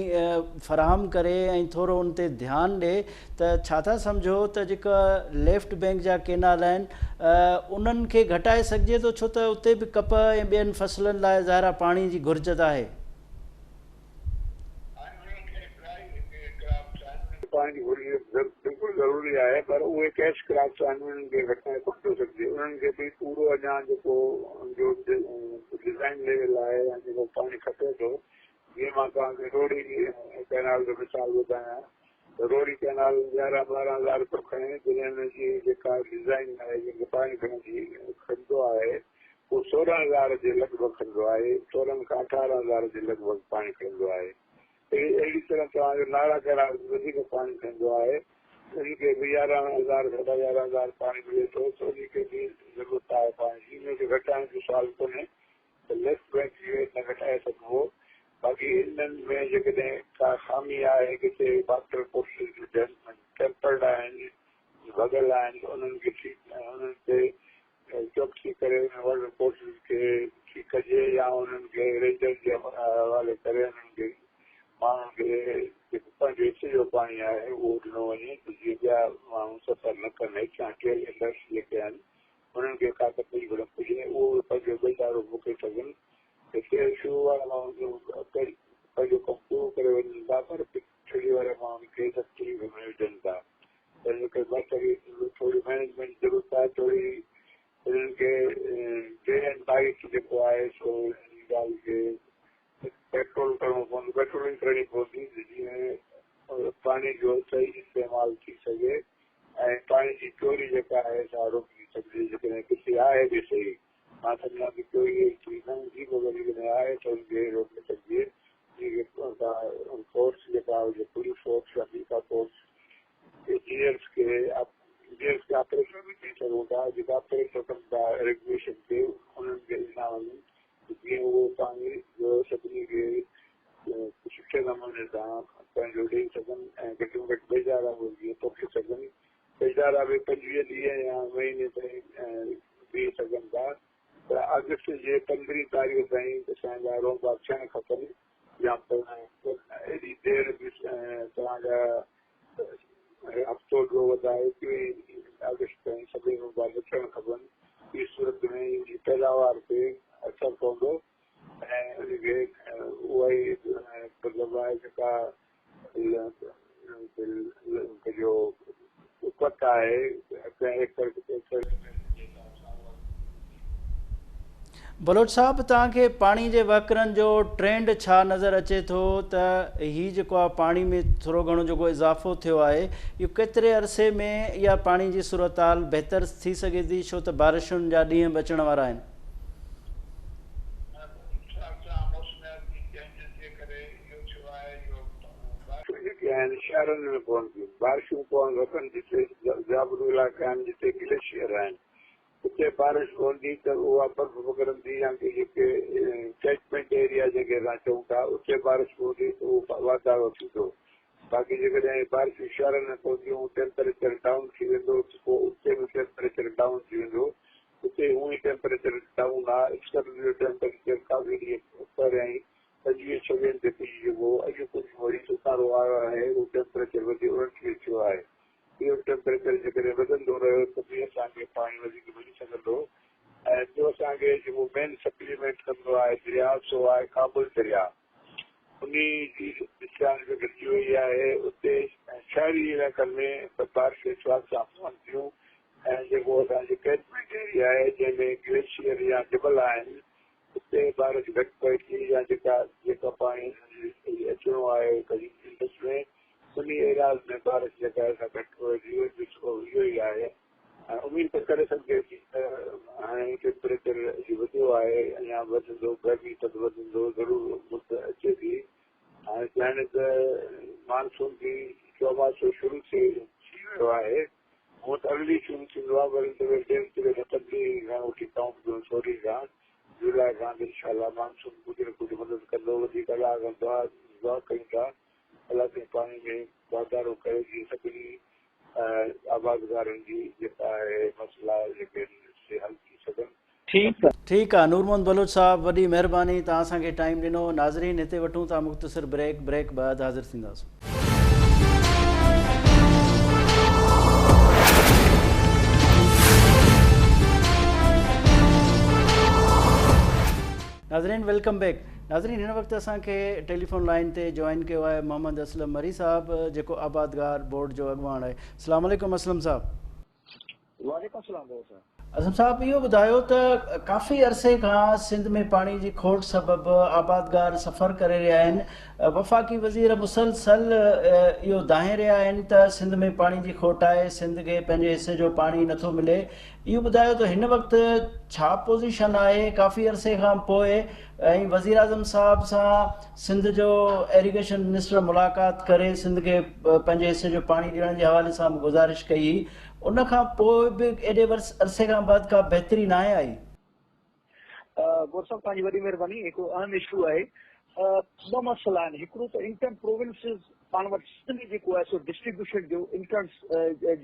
فراهم ڪري ۽ ٿورو ان تي ڌيان ڏي ته ڇا ٿا سمجهو ته جيڪا ليفٽ بينڪ جا ڪينال آهن انهن کي گهٽائي سگهجي ٿو ڇو ته اتي به ڪپهه ۽ ٻين فصلن لاء ظاهر آهي پاڻي جي گهرج ته آهي.
پاڻي جي گهرج بلڪل ضروري آهي پر اهي ڪيش ڪراپس آهن انهن کي گهٽائي ڪونه ٿو سگهجي انهن کي به پورو اڃا جيڪو ان جو ڊزائن ليول آهي يا جيڪو پاڻي کپي ٿو جيئن مان توهان کي روهڙي ڪئنال جو مثال ٻڌايان ته روهڙي ڪئنال 11 12 هزار رپيو کڻي جڏهن ان جي جيڪا ڊزائن آهي جنهن کي پاڻي کڻڻ جي کڻندو آهي اهو 16 هزار جي لڳ ڀڳ کڻندو آهي 16 کان 18 هزار جي لڳ ڀڳ پاڻي کڻندو آهي اهڙي طرح توهان جو نارا ڪئنال به وڌيڪ پاڻي کڻندو آهي ان کي به 11 هزار ساڍا 11 هزار پاڻي ملي ٿو ته ان کي به ضرورت آهي پاڻي جي ان کي گهٽائڻ جو سوال ڪونهي ته ليفٽ بينڪ جي نه گهٽائي سگهبو باقي انهن ۾ جيڪڏهن ڪا خامي آهي ڪٿي واٽر ڪورسز ٽيمپرڊ آهن ڀڳل آهن ته انهن کي ٺيڪ انهن تي چوڪسي ڪري انهن واٽر ڪورسز کي ٺيڪ ڪجي يا انهن کي رينجر جي حوالي ڪري انهن کي ماڻهن کي جيڪو پنهنجي حصي جو پاڻي آهي اهو ڏنو وڃي ته جيئن ٻيا ماڻهو سفر نه ڪن هيٺيان ٽيل اينڊرس جيڪي آهن. انهن کي ڪا تڪليف نه پڄي اهو به پنهنجو ٻيجارو پوکي سگهن. هتي شروع وارا ماڻهو پنهنجو ڪم پورو ڪري وڃن ٿا پر پڇڙي وارا ماڻهن کي تڪليف ۾ وجهن ٿا. تنهن ڪري برسري ٿوري مئنيجمينٽ جي ضرورت آهي ٿوري انهن کي ڊي اينڊ نائيٽ جيڪو آهي سو ان ڳالهه کي پيٽرول ڪرڻو پوندو پيٽرولنگ ڪرڻي پوندي ته جيئن پاڻي جو صحيح استعمال ٿي سگهي ۽ پاڻي جي چوري جيڪا آهي سا روڪجي سگهجي جيڪڏهن ڪٿي آهي به صحيح مان سمجهان ٿو چوري ايتري نه هوندي پر جيڪڏهن آهي ته ان کي روڪي سگهجي ان کي فورس جيڪا هجي پوليس فورس يا ٻي ڪا فورس انجنيئرس کي انجنيئرس کي آپريٽر به چئي سگهون ٿا جيڪا آپريٽر ڪن ٿا ريگيوليشن کي انهن کي ڏنا وڃن ته جيئن اهو پاڻي جو سڀني کي سٺي نموني سان پنهنجو ڏئي سگهن ۽ گهٽ ۾ گهٽ بيجارا به جيئن پوکي سگهن بيجارا به 25 ڏينهن يا مهيني تائين بيهي سگهن ٿا ته آگسٽ جي پندرهين تاريخ تائين اسان جا رونبا ٿيڻ کپن يا ايڏي دير به توهان جا هفتو ٻيو وڌائي ٽئين آگسٽ تائين سڀئي رونبا نه ٿيڻ کپن. ٻي صورت ۾ ان جي پيداوار تي اثر پوندو ۽ ان کي اها ئي مطلب آهي جيڪا جو اپت آهي ڪنهن ايڪڙ ايڪڙ ۾ جي حساب سان اها
بلوچ صاحب توهان کي پاڻي جي وهڪرن جو ٽرينڊ ڇا نظر اچي ٿو ته هي جيڪو آهي پاڻي ۾ ٿورو گهڻو جيڪو اضافو ٿيو آهي اهو ڪيتري عرصي ۾ اها پاڻي جي صورتحال بهتر ٿي سگهي ٿي ڇو ته بارشن جا ڏينهن به اچڻ وارا آهن.
بارشون جيڪي آهن شهرن ۾ پون ٿيون بارشون پوڻ کپن جتي جابلو علائقا آهن جتي گليشيئر آهن اتي بارش پوندي ته اها برف پگهرندي يا ڪي جيڪي ڪيچمينٽ ايريا جنهن کي اسان چئون ٿا اتي بارش پوندي ته اهو واڌارو ٿيندو باقي جيڪڏهن بارشون شهرن ۾ پونديون ٽيمپريچر ڊائون ٿي ويندو ته پوء اتي به ٽيمپريچر ڊائون ٿي ويندو اتي هونئن ئي ٽيمپريچر ڊائون آهي اسڪرد جو ٽيمپريچر ڪافي ڏينهن پهريائين پنجويهه ڇويهن تي پڄي چڪو هو اڄ ڪجهه وري ستارو آيو آهي اهو ٽيمپريچر وڌي 29 ٿيو آهي اهو ٽيمپريچر جيڪڏهن وڌندو رهيو ته به اسان کي پاڻي وڌيڪ ملي سگهندو ۽ ٻيو اسان کي جيڪو مين سپليمينٽ ڪندو آهي درياء سو آهي ڪابل درياء انهي جي ڏسيان به گهٽجي وئي آهي اتي شهري علائقن ۾ به بارشون اتفاق سان پون ٿيون ۽ جيڪو اسان جي ڪيچمينٽ ايريا آهي جنهن ۾ گليشيئر يا جبل آهن اتي بارش گهٽ پئي ٿي يا جيڪا جيڪا پاڻي اچڻو آهي انڊس ۾ انهي ايرياز ۾ بارش جيڪا آهي سا گهٽ پوي ٿي اهو به سبب اهو ئي آهي ۽ اميد ته ڪري سگهجي ٿي ته هاڻي ٽيمپريچر جي وڌيو آهي اڃا وڌندو گرمي پد وڌندو ضرور مد اچي ٿي هاڻي ڄڻ ته مانسون به چوماسو شروع ٿي ويو آهي هونء ته ارلي شروع ٿيندو آهي پر هن دفعي ڊيم تي ويٺا تبديلي کان وٺي ڪائونٽ ڪيون سورهين کان جولاء کان ته انشاء الله مانسون ڪجهه نه ڪجهه مدد ڪندو وڌيڪ الله کان دعا دعا ڪيون ٿا الله سائين پاڻي ۾ واڌارو ڪري جيئن سڀني آبادگارن جي جيڪا آهي مسئلا جيڪي آهن سي حل ٿي سگهن.
ٺيڪ ٺيڪ آ نور محمد بلوچ صاحب وڏي مهرباني توهان اسان کي ٽائيم ڏنو ناظرين هتي وٺون ٿا مختصر بريڪ بريڪ بعد حاضر ٿينداسون. ناظرين welcome back ناظرين هن وقت اسان کي ٽيليفون لائين تي جوائن ڪيو آهي محمد اسلم مري صاحب جيڪو آبادگار بورڊ جو اڳواڻ آهي السلام عليڪم اسلم صاحب.
وعليڪم السلام بابا صاحب.
اسلم صاحب اهو ٻڌايو ته ڪافي عرصي کان سنڌ ۾ پاڻي جي کوٽ سبب آبادگار سفر ڪري رهيا آهن وفاقي وزير مسلسل اهو دانهين رهيا آهن ته سنڌ ۾ پاڻي جي کوٽ آهي سنڌ کي پنهنجي حصي جو پاڻي نٿو ملي اهو ٻڌايو ته هن وقت ڇا پوزيشن آهي ڪافي عرصي کان پوء ۽ وزيراعظم صاحب سان سنڌ جو ايريگيشن منسٽر ملاقات ڪري سنڌ کي پنهنجي حصي جو پاڻي ڏيڻ جي حوالي سان به گذارش ڪئي هئي ان کان پوء به ايڏي عرصي کان بعد ڪا بهتري ناهي آئي.
گور صاحب توهان جي وڏي مهرباني هڪ اهم اشو آهي. ٻه مسئلا آهن، هڪڙو ته انٽر پروونسز پاڻ وٽ سنڌ ۾ جيڪو آهي سو ڊسٽريبيوشن جو انٽرنس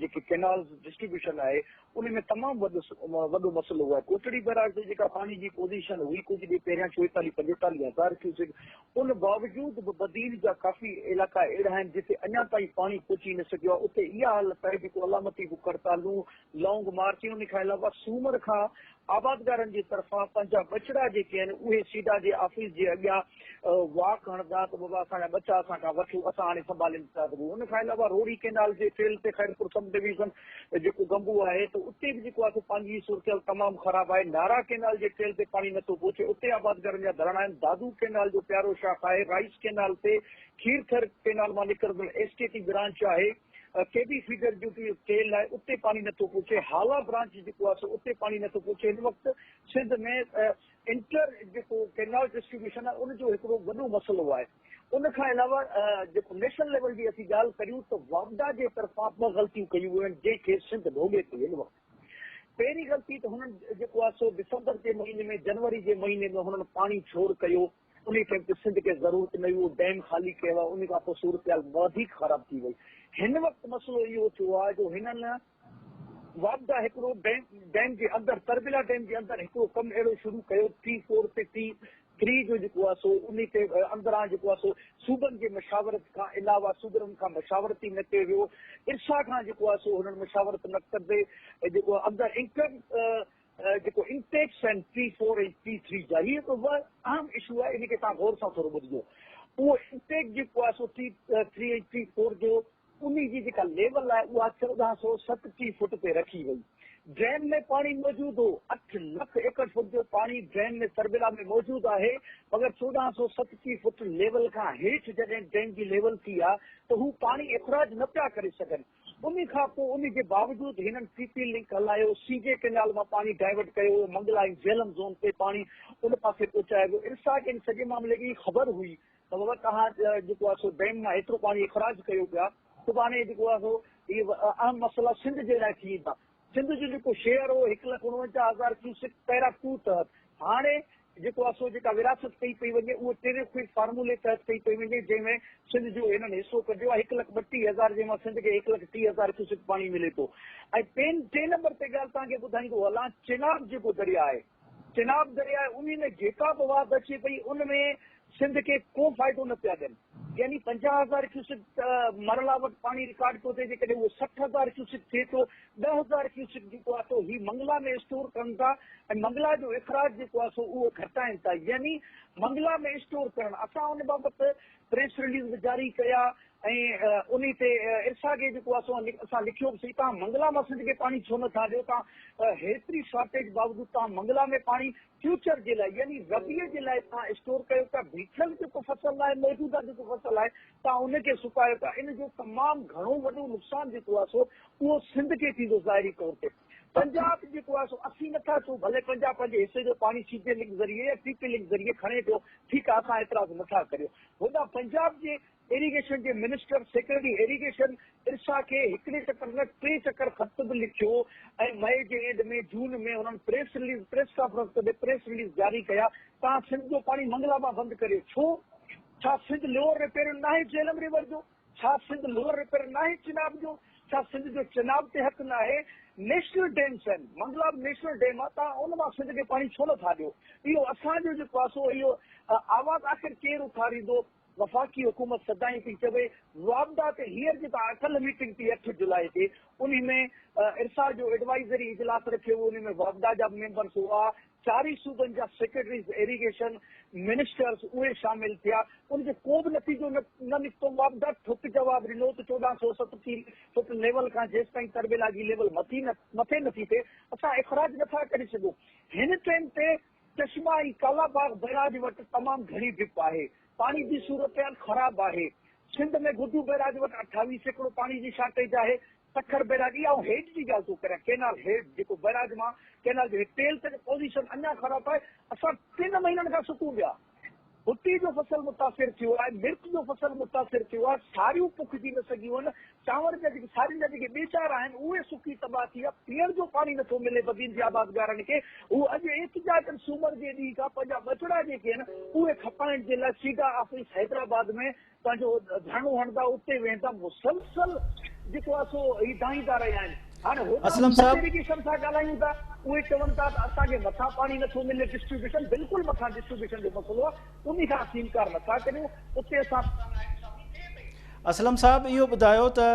جيڪي ڪينالز ڊسٽريبيوشن آهي ان ۾ تمام وڏو وڏو مسئلو آهي. ڪوٽڙي بئراج تي جيڪا پاڻي جي پوزيشن هئي ڪجهه ڏينهن پهريان 44 45 هزار ڪيوسڪ، ان باوجود به بدين جا ڪافي علائقا اهڙا آهن جتي اڃا تائين پاڻي پهچي نه سگهيو آهي. اتي اها حالت آهي جيڪو علامتي بک هڙتالون، لانگ مارچ ۽ ان کان علاوه سومر کان آبادگارن جي طرفان پنهنجا ٻچڙا جيڪي آهن اهي سيڊا جي آفيس جي اڳيان واڪ هڻندا ته بابا اسان جا ٻچا اسان کان وٺو اسان هاڻي سنڀالي نٿا سگهون. ان کان علاوه روهڙي ڪينال جي ٽريل تي خيرپور سب ڊويزن جيڪو گنبو آهي ته اتي به جيڪو آهي سو پاڻي جي صورتحال تمام خراب آهي. نارا ڪينال جي ٽريل تي پاڻي نٿو پهچي اتي آبادگارن جا ڌرڻا آهن. دادو ڪينال جو پيارو شاخ آهي. رائيس ڪينال تي کيرٿر ڪينال مان نڪرندڙ ايس ڪي ٽي برانچ آهي. ڪي بي فيڊر جو به ٽيل آهي اتي پاڻي نٿو پهچي، هالا برانچ جيڪو آهي سو اتي پاڻي نٿو پهچي، هن وقت سنڌ ۾ انٽر جيڪو ڪينال ڊسٽريبيوشن آهي ان جو هڪڙو وڏو مسئلو آهي. ان کان علاوه جيڪو نيشنل ليول جي اسين ڳالهه ڪريون ته واپڊا جي طرفان ٻه غلطيون ڪيون ويون آهن جنهن کي سنڌ ڀوڳي پئي هن وقت. پهرين غلطي ته هنن جيڪو آهي سو ڊسمبر جي مهيني ۾ جنوري جي مهيني ۾ هنن پاڻي ڇوڙ ڪيو انهي ٽائيم تي سنڌ کي ضرورت نه هئي اهو ڊيم خالي ڪيو آهي انهي کان پوء صورتحال وڌيڪ خراب ٿي وئي هن وقت مسئلو اهو ٿيو آهي جو هنن واپڊا هڪڙو ڊيم جي اندر تربيلا ڊيم جي اندر هڪڙو ڪم اهڙو شروع ڪيو ٽي فور تي ٽي ٿري جو جيڪو آهي سو انهي تي اندران جيڪو آهي سو صوبن جي مشاورت کان علاوه صوبن کان مشاورت ئي نه ڪيو ويو ارسا کان جيڪو آهي سو هنن مشاورت نه ڪندي جيڪو اندر انڪم جيڪو انٽيڪس آهن ٽي فور ۽ ٽي ٿري جا هي هڪ اهم اشو آهي ان کي توهان غور سان ٿورو ٻڌجو اهو انٽيڪ جيڪو آهي سو ٽي ٿري ۽ ٽي فور جو انهي جي جيڪا ليول آهي اها 1437 فوٽ تي رکي وئي ڊيم ۾ پاڻي موجود هو 8 لک ايڪڙ فوٽ جو پاڻي ڊيم ۾ تربيلا ۾ موجود آهي مگر 1437 فوٽ ليول کان هيٺ جڏهن ڊيم جي ليول ٿي آهي ته هو پاڻي اخراج نه پيا ڪري سگهن ان کان پوء ان جي باوجود هنن سي پي لنڪ هلايو، سي جي ڪئنال مان پاڻي ڊائيورٽ ڪيو ويو، منگلا ۽ جهلم زون تي پاڻي ان پاسي پهچايو ويو. ارسا کي ان سڄي معاملي جي خبر هئي ته بابا توهان جيڪو آهي سو ڊيم مان ايترو پاڻي اخراج ڪيو پيا، سڀاڻي جيڪو آهي سو اهي اهم مسئلا سنڌ جي لاء ٿي ويندا. سنڌ جو جيڪو شيئر هو هڪ لک اڻونجاهه هزار ڪيوسڪ پيرا ٽو تحت هاڻي جيڪو آهي سو جيڪا ورهاست ڪئي پئي وڃي اهو ٽيرفي فارمولي تحت ڪئي پئي وڃي جنهن ۾ سنڌ جو هنن حصو ڪڍيو آهي هڪ لک ٻٽيهه هزار جنهن مان سنڌ کي هڪ لک ٽيهه هزار ڪيوسڪ پاڻي ملي ٿو ۽ ٽين ٽئين نمبر تي ڳالهه توهان کي ٻڌائيندو هلان چناب جيڪو درياء آهي چناب درياء انهي ۾ جيڪا به واڌ اچي پئي ان ۾ سنڌ کي ڪو فائدو نه پيا ڏين يعني 50 هزار ڪيوسڪ مرلا وٽ پاڻي رڪارڊ پيو ٿئي جيڪڏهن اهو 60 هزار ڪيوسڪ ٿئي ٿو 10 هزار ڪيوسڪ جيڪو آهي سو هي منگلا ۾ اسٽور ڪن ٿا ۽ منگلا جو اخراج جيڪو آهي سو اهو گهٽائن ٿا يعني منگلا ۾ اسٽور ڪرڻ اسان ان بابت پريس رليز به جاري ڪيا ۽ انهي تي ارسا کي جيڪو آهي سو اسان لکيو به سهي توهان منگلا مان سنڌ کي پاڻي ڇو نٿا ڏيو توهان هيتري شارٽيج باوجود توهان منگلا ۾ پاڻي فيوچر جي لاء يعني ربيع جي لاء توهان اسٽور ڪيو پيا، بيٺل جيڪو فصل آهي، موجوده جيڪو فصل آهي، توهان ان کي سڪايو پيا، ان جو تمام گهڻو وڏو نقصان جيڪو آهي سو اهو سنڌ کي ٿيندو ظاهري طور تي. پنجاب جيڪو آهي سو اسين نٿا چئون ڀلي پنجاب پنهنجي حصي جو پاڻي سي جي لنڪ ذريعي يا ٽي پي لنڪ ذريعي کڻي پيو، ٺيڪ آهي اسان اعتراض نٿا ڪريون. هوڏانهن پنجاب جي ايريگيشن جي منسٽر سيڪريٽري ايريگيشن ارسا کي هڪڙي چڪر نه ٽي چڪر خط به لکيو ۽ مئي جي اينڊ ۾ جون ۾ انهن پريس رليز پريس ڪانفرنس ڪندي پريس رليز جاري ڪيا توهان سنڌ جو پاڻي منگلا مان بند ڪريو ڇو ڇا سنڌ لوئر رپيرن ناهي جهلم ريور جو ڇا سنڌ لوئر رپيرن ناهي چناب جو ڇا سنڌ جو چناب تي حق ناهي نيشنل ڊيمس آهن منگلا به نيشنل ڊيم آهي توهان ان مان سنڌ کي پاڻي ڇو نٿا ڏيو اهو اسان جو جيڪو آهي سو اهو آواز آخر ڪير اٿاريندو وفاقي حڪومت سدائين پئي چوي واپڊا تي هينئر جيڪا اٽل ميٽنگ ٿي 8 جولاء تي انهي ۾ ارسا جو ايڊوائيزري اجلاس رکيو ويو انهي ۾ واپڊا جا به ميمبرس هئا چارئي صوبن جا سيڪريٽريز ايريگيشن منسٽرز اهي شامل ٿيا ان جو ڪو به نتيجو نه نڪتو واپڊا ٺڪ جواب ڏنو ته 1437 فوٽ ليول کان جيستائين تربيلا جي ليول مٿي نه ٿي ٿئي اسان اخراج نٿا ڪري سگهون هن ٽائيم تي چشما ۽ ڪالا باغ بئراج وٽ تمام گهڻي ڊپ آهي، پاڻي جي صورتحال خراب آهي، سنڌ ۾ گڊو بئراج وٽ 28% پاڻي جي شارٽيج آهي، سکر بئراج اها آئون هيڊ جي ڳالهه ٿو ڪريان ڪينال هيڊ جيڪو بئراج مان ڪينال جو هيڊ ٽيل تي پوزيشن اڃا خراب آهي، اسان ٽن مهينن کان سڪون پيا. هٽي جو فصل متاثر ٿيو آهي، مرچ جو فصل متاثر ٿيو آهي، ساريون پوکجي نه سگهيون آهن، چانور جا جيڪي سارين جا جيڪي ٻيچار آهن اهي سڪي تباهه ٿي ويا، پيئڻ جو پاڻي نٿو ملي بدين جي آبادگارن کي، هو اڄ احتجاجن سومر جي ڏينهن کان پنهنجا ٻچڙا جيڪي آهن اهي کپائڻ جي لاء سيڊا آفيس حيدرآباد ۾ پنهنجو ڌرڻو هڻندا اتي ويهندا مسلسل جيڪو آهي سو هي دانهيندا رهيا آهن. هاڻي هوڏانهن سنڌ ايريگيشن سان ڳالهايون ٿا اهي چون ٿا ته اسان کي مٿان پاڻي نٿو ملي ڊسٽريبيوشن بلڪل مٿان ڊسٽريبيوشن جو مسئلو آهي انهي کان اسين انڪار نٿا ڪريون اتي اسان سان ناانصافي ٿئي پئي.
اسلم صاحب اهو ٻڌايو ته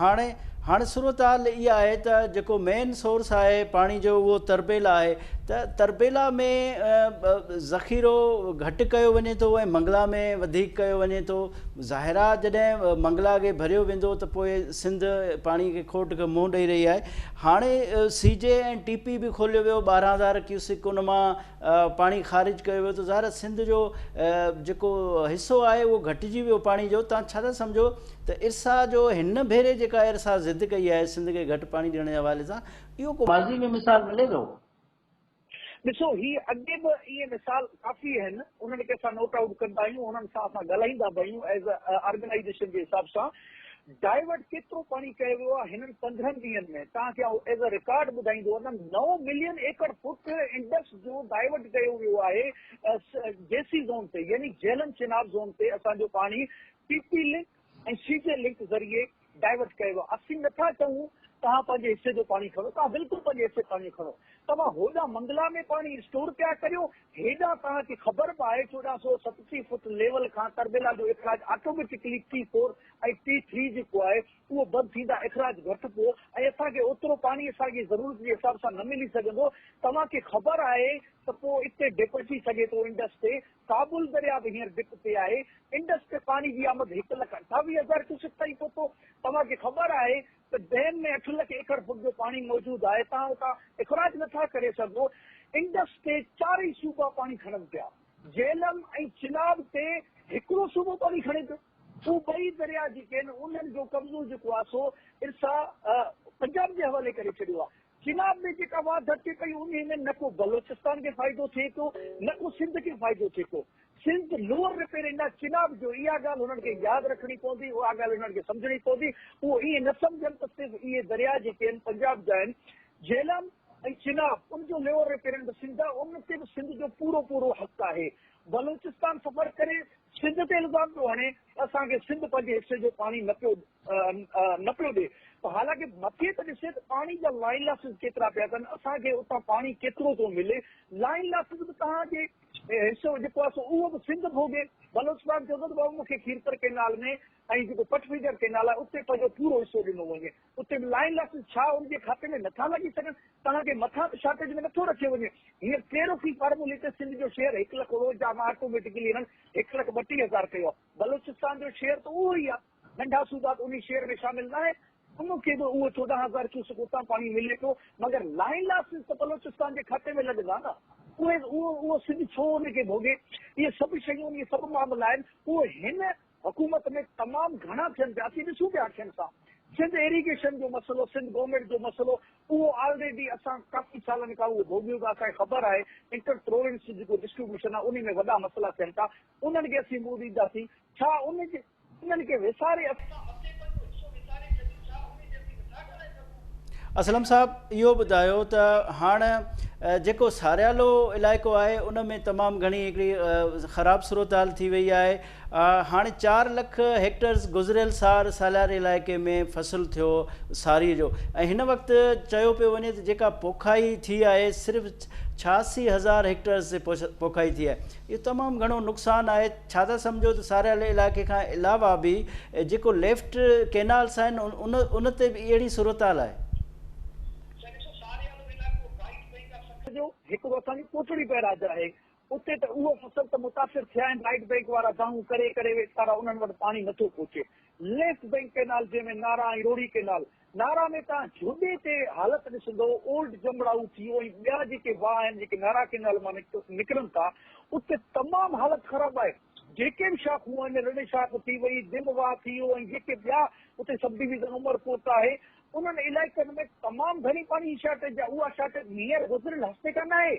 هاڻي هاڻي صورتحال اها آهي ته جيڪو مين سورس آهي پاڻي جو اهو تربيلا آهي ته تربيلا ۾ ذخيرو گهٽ ڪيو وڃي ٿو ۽ منگلا ۾ وڌيڪ ڪيو وڃي ٿو ظاهر آهي جڏهن منگلا کي ڀريو ويندو ته پوء سنڌ پاڻي کي کوٽ کي منهن ڏئي رهي آهي هاڻي سي جي ۽ ٽي پي به کوليو ويو 12000 ڪيوسڪ ان مان پاڻي خارج ڪيو ويو ته ظاهر آهي سنڌ جو جيڪو حصو آهي اهو گهٽجي ويو پاڻي جو تان ڇا ٿا سمجهو ته ارسا جو هن ڀيري جيڪا ارسا ضد ڪئي آهي سنڌ کي گهٽ پاڻي ڏيڻ جي حوالي سان اهو ڪو ماضي ۾ مثال ملي ٿو؟
ڏسو هي اڳي به ائين مثال ڪافي آهن انهن کي اسان نوٽ آئوٽ ڪندا آهيون انهن سان اسان ڳالهائيندا به آهيون ايز آرگنائيزيشن جي حساب سان ڊائيورٽ ڪيترو پاڻي ڪيو ويو آهي هنن 15 ڏينهن ۾ توهان کي آئون ايز اي رڪارڊ ٻڌائيندو وڃان نو ملين ايڪڙ فوٽ انڊس جو ڊائيورٽ ڪيو ويو آهي جي سي زون تي يعني جهلم چناب زون تي اسان جو پاڻي P P link ۽ C J link ذريعي ڊائيورٽ ڪيو ويو آهي اسين نٿا چئون توهان پنهنجي حصي جو پاڻي کڻو توهان بلڪل پنهنجي حصي پاڻي کڻو توهان هوڏانهن منگلا ۾ پاڻي اسٽور پيا ڪريو هيڏانهن توهان کي خبر به آهي 1437 فوٽ ليول کان تربيلا جو اخراج آٽوميٽڪلي ٽي فور ۽ ٽي ٿري جيڪو آهي اهو بند ٿيندا اخراج گهٽبو ۽ اسان کي اوترو پاڻي اسان جي ضرورت جي حساب سان نه ملي سگهندو توهان کي خبر آهي ته پوء اتي ڊپ اچي سگهي ٿو انڊس تي ڪابل درياء به هينئر ڊپ تي آهي انڊس تي پاڻي جي آمد هڪ لک 28 هزار ڪيوسڪ تائين پهتو توهان کي خبر آهي ته ڊيم ۾ اٺ لک ايڪڙ فوٽ جو پاڻي موجود آهي، توهان اتان اخراج نٿا ڪري سگهو، انڊس تي چارئي صوبا پاڻي کڻن پيا، جهلم ۽ چناب تي هڪڙو صوبو پاڻي کڻي پيو، هو ٻئي درياء جيڪي آهن انهن جو قبضو جيڪو آهي سو ارسا پنجاب جي حوالي ڪري ڇڏيو آهي، چناب ۾ جيڪا واڌ اچي پئي انهي ۾ نه ڪو بلوچستان کي فائدو ٿئي ٿو نه ڪو سنڌ کي فائدو ٿئي ٿو. سنڌ لوئر رپيرنگ آهي چناب جو اها ڳالهه هنن کي ياد رکڻي پوندي اها ڳالهه هنن کي سمجهڻي پوندي اهو ائين نه سمجهن ته صرف اهي درياء جيڪي آهن پنجاب جا آهن جهلم ۽ چناب ان جو لوئر رپيرنگ به سنڌ آهي ان تي به سنڌ جو پورو پورو حق آهي بلوچستان سفر ڪري سنڌ تي الزام پيو هڻي ته اسان کي سنڌ پنهنجي حصي جو پاڻي نه پيو نه پيو ڏي ته حالانڪه مٿي ته ڏسي ته پاڻي جا لائين لاسز ڪيترا پيا اچن اسان کي اتان پاڻي ڪيترو ٿو ملي لائين لاسز به توهان جي حصو جيڪو آهي سو اهو به سنڌ ڀوڳي. بلوچستان چوندو ته بابا مون کي کيرٿر ڪئنال ۾ ۽ جيڪو پٽ فيڊر ڪئنال آهي اتي پنهنجو پورو حصو ڏنو وڃي. اتي به لائين لاسز ڇا ان جي کاتي ۾ نٿا لڳي سگهن؟ توهان کي مٿان به شارٽيج ۾ نٿو رکيو وڃي. هينئر ٽيروفي فارمولي تي سنڌ جو شيئر هڪ لک روز مان آٽوميٽڪلي هنن هڪ لک 32 هزار ڪيو آهي. بلوچستان جو شيئر ته اهو ئي آهي. ننڍا صوبا ته انهي شيئر ۾ شامل ناهن، ان کي به اهو 14 هزار ڪيوسڪ اتان پاڻي ملي ٿو، مگر لائين لاسز ته بلوچستان جي کاتي ۾ لڳندا نه، اهي اهو اهو سنڌ ڇو ان کي ڀوڳي، اهي سڀ شيون اهي سڀ معاملا آهن، اهو هن حڪومت ۾ تمام گهڻا ٿين پيا، اسين ڏسون پيا اکين سان، سنڌ ايريگيشن جو مسئلو، سنڌ گورنمينٽ جو مسئلو، اهو آلريڊي اسان ڪافي سالن کان اهو ڀوڳيون ٿا، اسان کي خبر آهي انٽر پروونس جيڪو ڊسٽريبيوشن آهي انهي ۾ وڏا مسئلا ٿين ٿا، انهن کي اسين منهن ڏينداسين، ڇا ان جي انهن کي وساري اسان مٿي پنهنجو حصو وساري ڇڏيون ڇا انهي جي اسين نٿا ڳالهائي سگهون؟
اسلم صاحب اهو ٻڌايو ته هاڻ جيڪو ساريالو علائقو آهي ان ۾ تمام گهڻي هڪڙي خراب صورتحال ٿي وئي آهي هاڻي 4 لک هيڪٽرز گذريل سار سالياري علائقي ۾ فصل ٿيو ساري جو ۽ هن وقت چيو پيو وڃي ته جيڪا پوکائي ٿي آهي صرف 86 هزار هيڪٽرز تي پوکائي ٿي آهي اهو تمام گهڻو نقصان آهي ڇا ٿا سمجهو ته ساريال علائقي کان علاوه به جيڪو ليفٽ ڪينالس آهن ان ان تي به اهڙي صورتحال آهي.
سائين ڏسو ساريالو علائقو رائيٽ بينڪ آف سکر جو هڪڙو اسان جي ڪوٽڙي بئراج آهي اتي ته اهو فصل ته متاثر ٿيا آهن رائيٽ بينڪ وارا دانهون ڪري ڪري ويچارا انهن وٽ پاڻي نٿو پهچي ليفٽ بينڪ ڪينال جنهن ۾ نارا ۽ روهڙي ڪينال نارا ۾ توهان جهڏي تي حالت ڏسندو اولڊ جمڙائو ٿي ويو ۽ ٻيا جيڪي واهه آهن جيڪي نارا ڪينال مان نڪرن ٿا اتي تمام حالت خراب آهي جيڪي به شاخون آهن رڻ شاخ ٿي وئي دم واهه ٿي ويو ۽ جيڪي ٻيا اتي سب ڊويزن عمرڪوٽ آهي انهن علائقن ۾ تمام گهڻي پاڻي جي شارٽيج آهي اها شارٽيج هينئر گذريل هفتي کان ناهي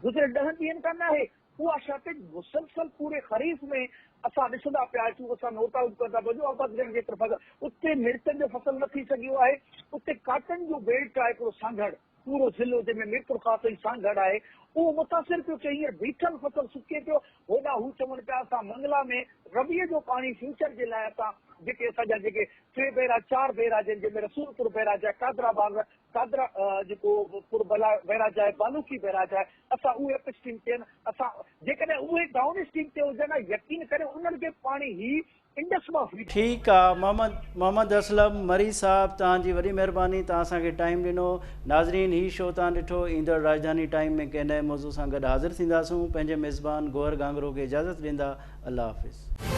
گذريل ڏهن ڏينهن کان ناهي. اها شارٽيج مسلسل پوري خريف ۾ اسان ڏسندا پيا اچون، اسان نوٽ آئوٽ ڪندا پيا اچون، آبادگارن جي طرفان اتي مرچن جو فصل نه ٿي سگهيو آهي، اتي ڪاٽن جو بيلٽ آهي هڪڙو سانگهڙ پورو ضلعو جنهن ۾ ميرپورخاص ۽ سانگهڙ آهي اهو متاثر پيو ٿئي، هينئر بيٺل فصل سڪي پيو، هوڏانهن هو چون پيا اسان منگلا ۾ ربيع جو پاڻي فيوچر جي لاء اسان جيڪي اسان جا جيڪي ٽي بئراج چار بئراج آهن جنهن ۾ رسولپور بئراج آهي قادر آباد قادر جيڪو پور بئراج آهي بالوڪي بئراج آهي اسان اهي اپ اسٽريم تي آهن اسان جيڪڏهن اهي ڊائون اسٽريم تي هجن ها يقين ڪريو انهن کي پاڻي هي انڊس مان فيڊ
ٺيڪ آ محمد محمد اسلم مري صاحب توهان جي وڏي مهرباني توهان اسان کي ٽائيم ڏنو ناظرين هي شو توهان ڏٺو ايندڙ راڄڌاني ٽائيم ۾ ڪنهن نئين موضوع سان گڏ حاضر ٿينداسون پنهنجي ميزبان گوهر گهانگهرو کي اجازت ڏيندا الله حافظ.